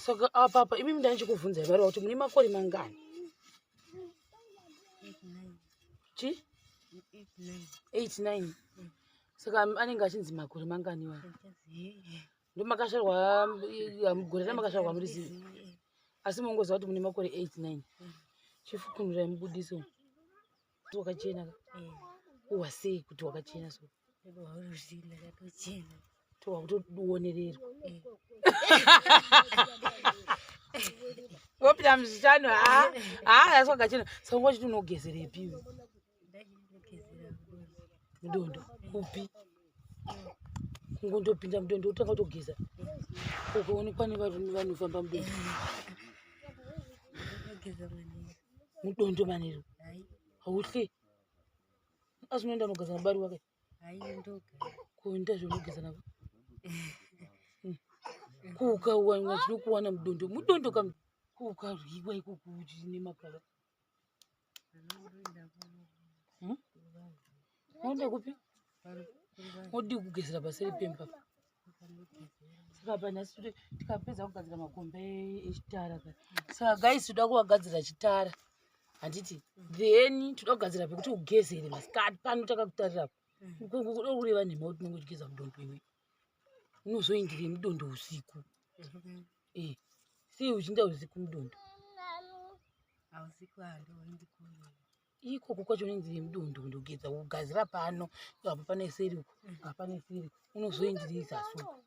Saka apapa imi ndandichikubvunzai vareva kuti mune makore mangani? Chi? 89. Saka anenge achinzi makore mangani wa? Ndomakasvarwa gore ramakasvarwa muri zivi. Asi mongoziva kuti mune makore 89. Chifukunurai mubudiso. Wakachena ka? Uwa sei kuti wakachena so? Towakutoduonererwa. Wopinda muzvishanu ha ha asi wakachena. Saka unga uchiti unogezerepi iwe? Mudondo kupi? Kungondopinda mudondo wotanga kutogeza. Ukaonekwa nevarume vanofamba mudondo. Mudondo manheru. Hauhle. Asi unoenda unogeza nabari wake? Kuenda zveunogeza navo. Kuukawanwa zvinokuwana mudondo. Mudondo kam kuukaryiwa ikoko uchine makava. Unoenda kupi? Wodii kugezera paseri pemba? Saka apa nhasi tikapedza kugadzira makombe echitara ka. Saka guys toda kuvagadzira chitara. Handiti? Then toda kugadzira pekuti ugezere masikati pano takakutarira apa. Kuda kureva nhema kuti unenge uchigeza mudondo iwe. Unozoindirei mudondo usiku? Eh. Sei uchiinda usiku mudondo? Usiku handioendi kure. Ikoko kwacho unoindirei mudondo kundogeza kugadzira pano apa pane seri uko apa pane seri unozoindirei zasi uko?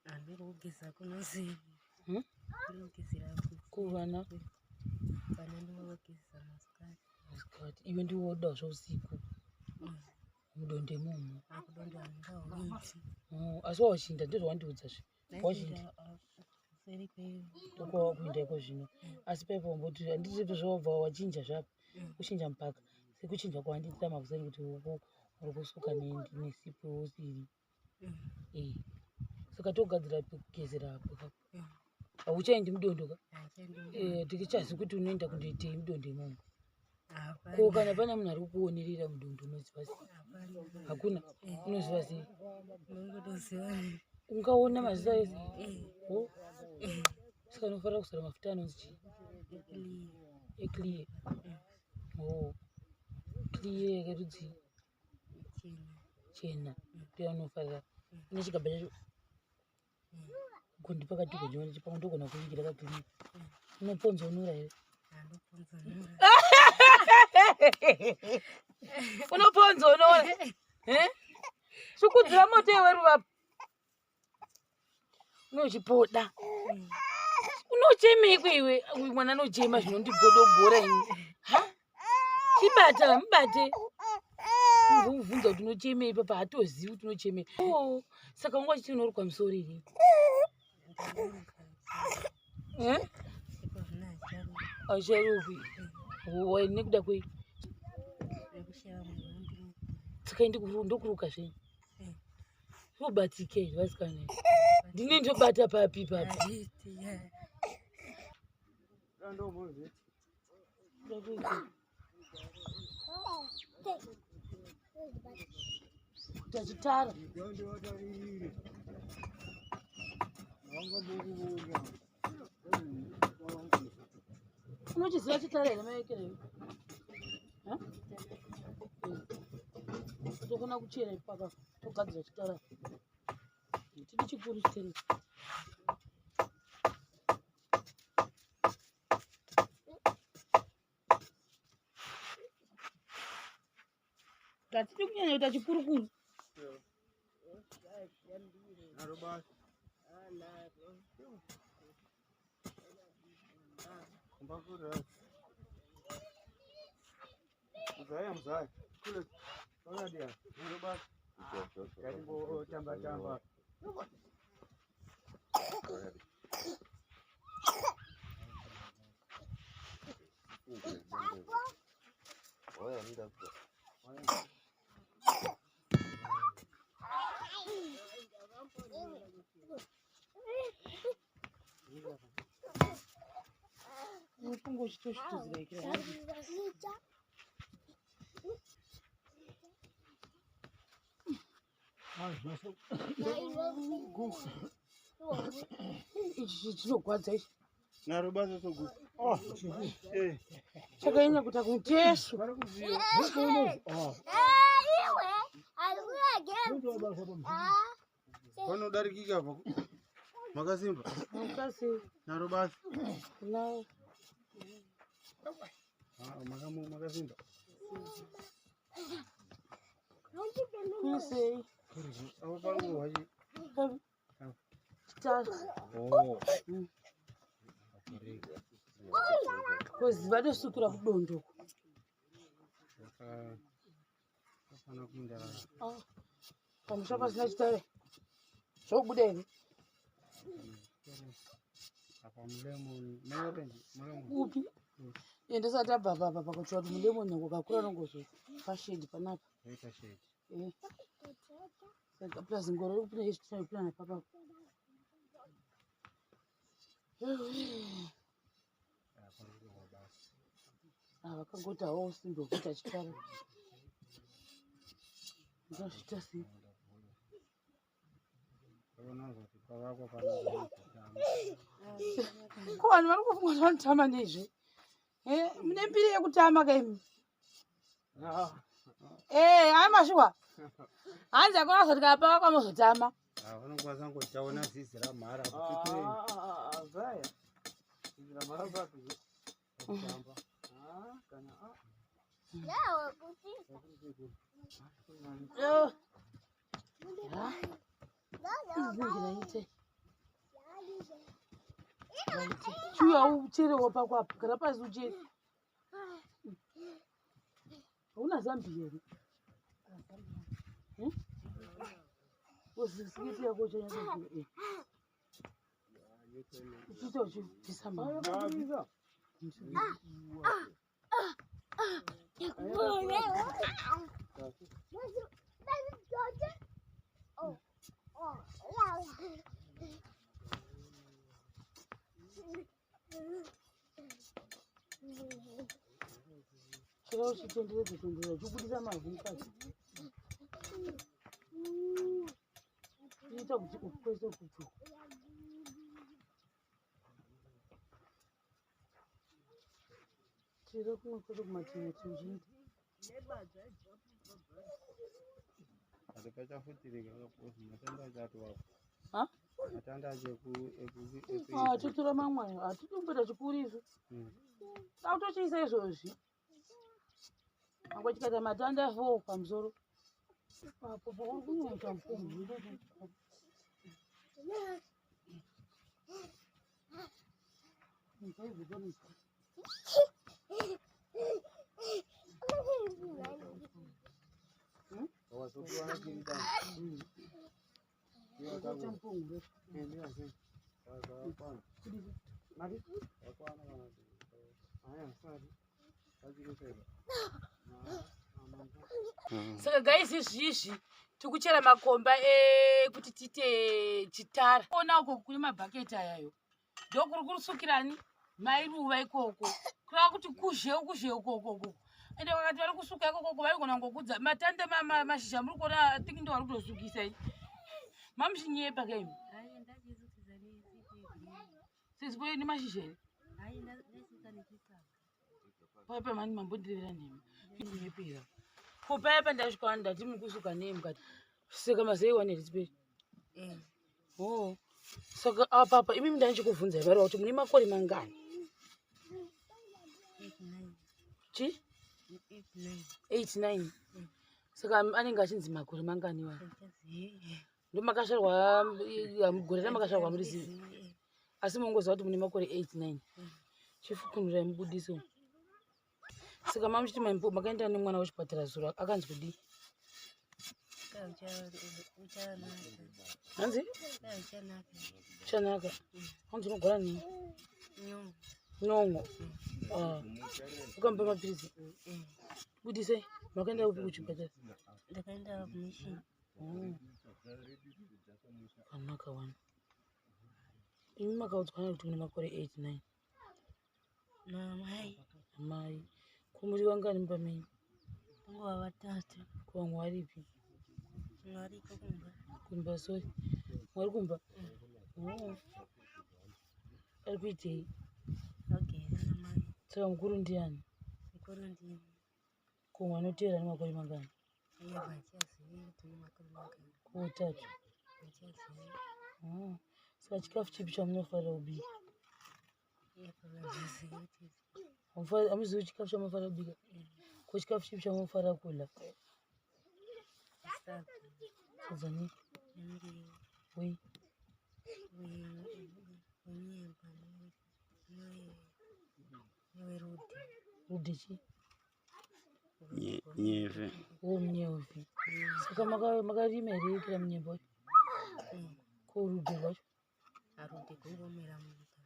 Handingogeza kunoseri. Ndinogezera kuvana. Vana ndovagezesa masikati. Masikati. Iwe ndiwe woda zveusiku. Mudondo imomo. Akudondo handingaoendi. Asi wawachinda ndozvawandiudza zve. Wachinda. Seri kweyo. Ndokwava kuenda iko zvino. Asi paipa wamboti handiti zvawabva wachinja zvapa. Kuchinja mupaka. Sekuchinja kwawandiitira makuseni kuti uku uri kusuka nesipo usiri. Eh. Saka togadzira pekugezera apo ka. Hauchaendi mudondo ka? Eh, tikichazi kuti unoenda kundoitei mudondo imomo. Ko kana pane munhu ari kukuonerera mudondo unoziva sei? Hakuna. Unoziva sei? Ungaona maziso ese? Oh. Saka unofanira kuzora mafuta anonzi chii? Eclear. Oh. Clear yerudzi chena. Ndiyo unofarira. Une chigaba chacho. Gondi pakati uko chipamwe ndogona kuigira kaclear. Unoponzonora here? Unoponzonora. Eh? Shukudzira moto iwe ruvapo. Unochipoda. Unochemeiko iwe? Uyu mwana anochema zvinondigodobora ini. Ha? Chibata, mubate. Unozomubvunza kuti unochemei papa hatozivi kuti unochemei. Oh, saka wanga uchiti unorukwa musoro here? Eh? Aucharukwi. Nekuda kwei? Saka ndokuruka zvenyu. Ubatike vasikana. Ndini ndobata papi papi. Tachitara. Unochiziva chitara here maekere? Tokona kuchera ipapa togadzira chitara. Tidi chikuru chitera. Tatidi kunyanya kuita chikurukuru. Mzaya mzaya. Kule. Ona dia. Naro Karibu tamba tamba. Mupungo uchitoshutuzira ikira. Ichi chinogwadza ichi. Naro basa sogu. Oh, eh. Chakanyanya kuita kumutesvu. Panodarikika apa. Makasimba. Mukasi Naro basa. nayo. Ah, makamu makasimba. Kuisei. Apo pangu wachi. Chitara. Oh. Kozi vatosukira kudondo uko. Afana kuinda. Ah, pamusha pasina chitare. Zvobuda here? Apa mulemon, muorange, mulemon. Upi? Ende sati abva papa pakutsva kuti mulemon nyange ukakura unongozo pashedi panapa. Yoita shade. Eh. Saka plus ngoro iri kupinda yechitare papa. Apa rikurohwa basa. Ah, vakangoti hawo usimbe hwekuita chitare. Ndozviita sei? Vaona kuti pavakwa panapa kutamba. Ko vanhu vari kufunga kuti vanotama nezve? Eh, mune mbiri yekutama kaimi. Eh, hayi mashuwa. Hanzi akona zoti kana pavakwa mozotama. Ah, vanokwanisa kungotaona zizi ramhara kuti Zaya. kutamba. Eh. Ha? Izinenge raite. Raite. Chiuya ucherewo pako apo. Gara pasi uchere. Hauna zambiya here? Eh? Uzisikiti yako uchanyatsa eh. Uchiita uchibvisa mari. Chera uchitenderedza tenderedza uchibudisa mavhu mukati. Inoita kuti ukwese kubva. Chera kumwe kwese kumativi uchiita. Ati pachafutirika kaposi matanda acho atovakwa. Ha? Matanda acho eku eku eku. Ah, totora mamwe ayo. Hatitomboita chikuru izvo. Takutochiisa izvozvi. Mangwa chikaita matanda 4 pamusoro. Apo pauri kunyanya mukombi. Wazokuwa chirida. Saka guys, izvizvi tikuchera makomba ekuti tiite chitara. Ona uko kune mabhaketi ayayo. Ndokuri kusukirani mairuva ikoko. Kureva kuti kuzheu kuzheu ukoko. Ende vakati vari kusuka ikoko vaigona kungokudza matanda mashizha muri kuona I think ndo vari kutosukisa iyi. Mamuchinyepa kaimi. Hayi ndachisukisa nesipo yegreen. Sisipo nemashizha here? Hayi ndasuka nechisaka. Paipa mani mambondirevera nhema. Nyepera. Ko paipa ndasvika ndati muri kusuka nei mukati. Saka mazai wane here Eh, Oh. Saka apa apa imi ndandichikubvunzai vari kuti mune makore mangani? 89. Chi? 89. 89. Saka anenge achinzi makore mangani wa? Handichazivi. Ndomakasvarwa gore ramakasvarwa muri zivi. Handichazivi. Asi mongoziva kuti mune makore 89. Chifukunurai mubudiso. Saka mamuchiti makaenda nemwana kuchipatara zuro akanzi kudii? Kai uchanaka. Hanzi? Kai uchanaka. Chanaka. Hanzi unogara nei? Nyongo. Nyongo. Ah. Ukamupa mapiritsi. Eh, Budisai. Makaenda kupi kuchipatara? ndakaenda kumishini. Kanaka wani. Imi makaudzwa kuti mune makore 89 Namai amai. Ko muri vangani mumba menyu? nguva vatatu. Ko vamwe varipi? Mwariko kumba. Kumba sorry. Mwari kumba? Oh. Ari kuitei? Vagere namai. Saka mukuru ndiani? Mukuru ndini. Ko mwana unoteera nemakore mangani? Iye handichazivi kuti une makore mangani. Kotatu. Handichazivi. Ah, saka chikafu chipi chamunofarira kubika? Iye handizivi kuti Hamuzivi chikafu chamunofarira kubika? Ko chikafu chipi chamunofarira kudya? Sadza. Sadza nei? Nemuriwo. Wei? Wenyemba newerudhi. Rudhi chii? Nyevhe. Wo munyevhe. Saka makarima here kira munyemba wacho? Ko rudhi rwacho? Arudhi gungomera munyika.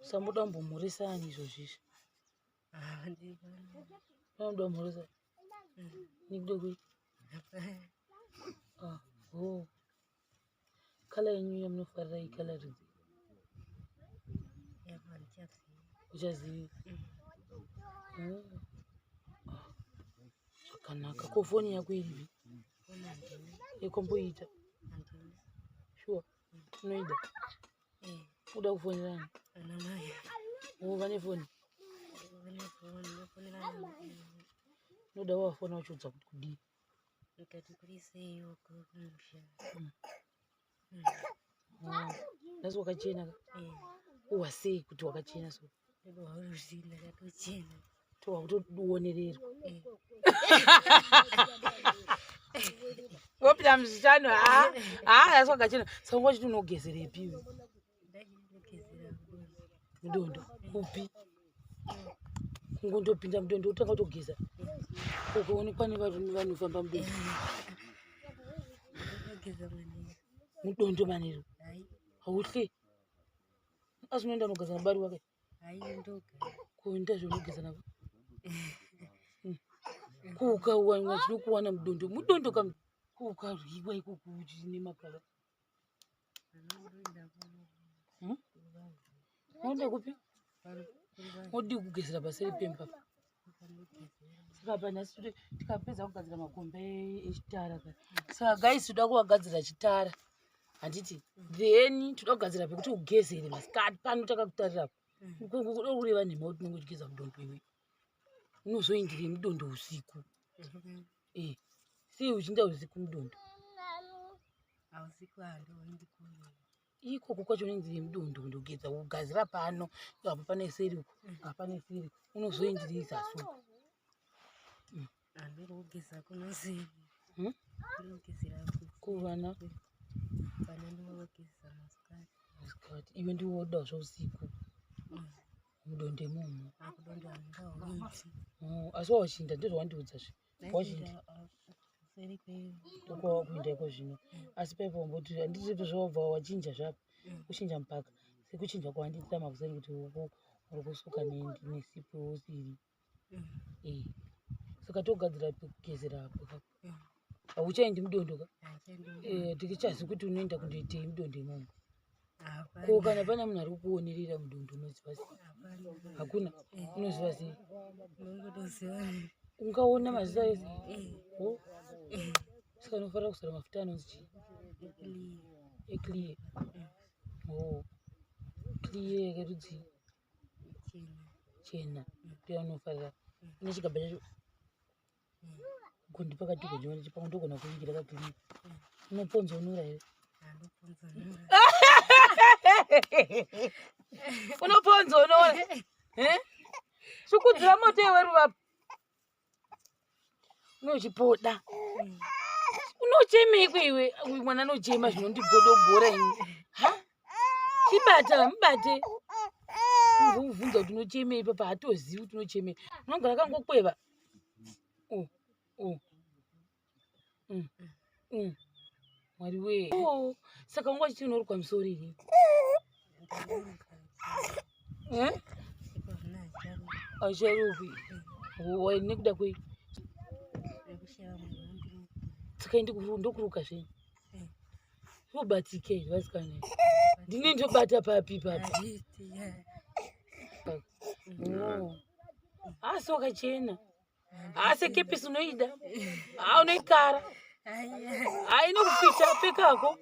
Saka munoda kumbomhoresa ani izvozvi izvi? Handivani. Vanoda kumhoresa? Nekuda kwei? Ah, oh. Kala yenyu yamunofarira ikala rudzi? Yapa handichazivi. Uchazivi? Ah, zvakanaka. Ko foni yako iripi? Foni handina. Yekomboita? Handina. Shuwa? Unoida? Eh. Uda kufonera ani? Ana mai. Oh, vane foni? Vane foni, ndofonera ana mai. Unoda wafona uchiudza kuti kudii? Ndikati kuri sei uko kumusha. Nhasi wakachena ka? Eh. Uwa sei kuti wakachena so? Ndoda ndakatochena. Towakutoonererwa. Eh. Wopinda muzvishanu ha ha, nhasi wakachena. Saka unga uchiti unogezerepi iwe? Ndachindogezera mudondo. Mudondo upi? Kungondopinda mudondo wotanga kutogeza? Ukaonekwa nevarume vanofamba mudondo? Ndogeza manheru. Mudondo manheru? Hai. Hauhle? Asi unoenda unogeza nabari wake? Hai, ndoga. Kuenda zveunogeza navo? Ko ukawanwa chinokuwana mudondo, mudondo kam, ko ukaryiwa ikoko uchine makava? Ndoenda. Hmm? Unoenda kupi? Wodii kugezera paseri pemba? Saka panhasi tikapedza kugadzira makombe echitara ka. Saka guys, toda kuvagadzira chitara, handiti? Then toda kugadzira pekuti ugezere masikati pano takakutarira. Kuda kureva nhema kuti unenge uchigeza mudondo iwe? Unozoindirei mudondo usiku? Eh, sei uchiinda usiku mudondo? Hausiku handoendi kure. Ikoko kwacho unoindirei mudondo kundogeza? Kugadzira pano apa, pane seri uko, apa pane seri, unozoindirei zasi uko? Handingogeza kunoseri. Hmm? Ndinogezera Kuvana? Vana ndovageza masikati. Masikati. Iwe ndiwe woda zvausiku mudondo imomo? Akudondo handingaoendi. Oh, asi wawachinda, ndozvawandiudzazve, wachinda. Seri kwe. Ndokwava kuenda iko zvino. Asi paipo wamboti handiti zvawabva wachinja zvapo, kuchinja mupaka sekuchinja kwawandiitira makuseni kuti huku uri kusuka nesipo usiri. Eh, saka togadzira pekugezera apo ka. Hauchaendi mudondo ka? Handichaendi. Eh, tichazi kuti unoenda kundoitei mudondo imomo? Ko kana pane munhu ari kukuonerera mudondo, unoziva sei? Hapana. Hakuna? Unoziva sei? Ndongotoziva. Ungaona mazita ese? Oh. Saka unofanira kuzora mafuta anonzi chii? Eclear. Eclear. Oh, clear yerudzi? Chena. Chena ndiyo unofarira? Une chigaba chacho gondi pakati gondiona chipango, ndogona kuvigira kaclear. Unoponzonora here? Handoponzonora. Unoponzonora e chikudzira moto iwe ruvapo unochipoda, unochemeiko iwe? Uyu mwana anochema zvinondigodogora ini. Ha, chibata, mubate, uzomubvunza kuti unochemei papa. Hatozivi kuti unochemei, unogara kangokweva. Oh, oh. Mwari wee. Oh, saka unga uchiti unorukwa musoro here? Eh? Iko zvino handicharuki. Aucharukwi nekuda kwei? Nekushaya munhu wondiruka. Saka ndokuruka zvenyu zvobatike vasikana, ndine ndobata papi papa? Hazviiti. Oh. Asi wakachena, asi kepisi unoida, ha, unoikara. Aiya. Ha, inokufita, pfekako.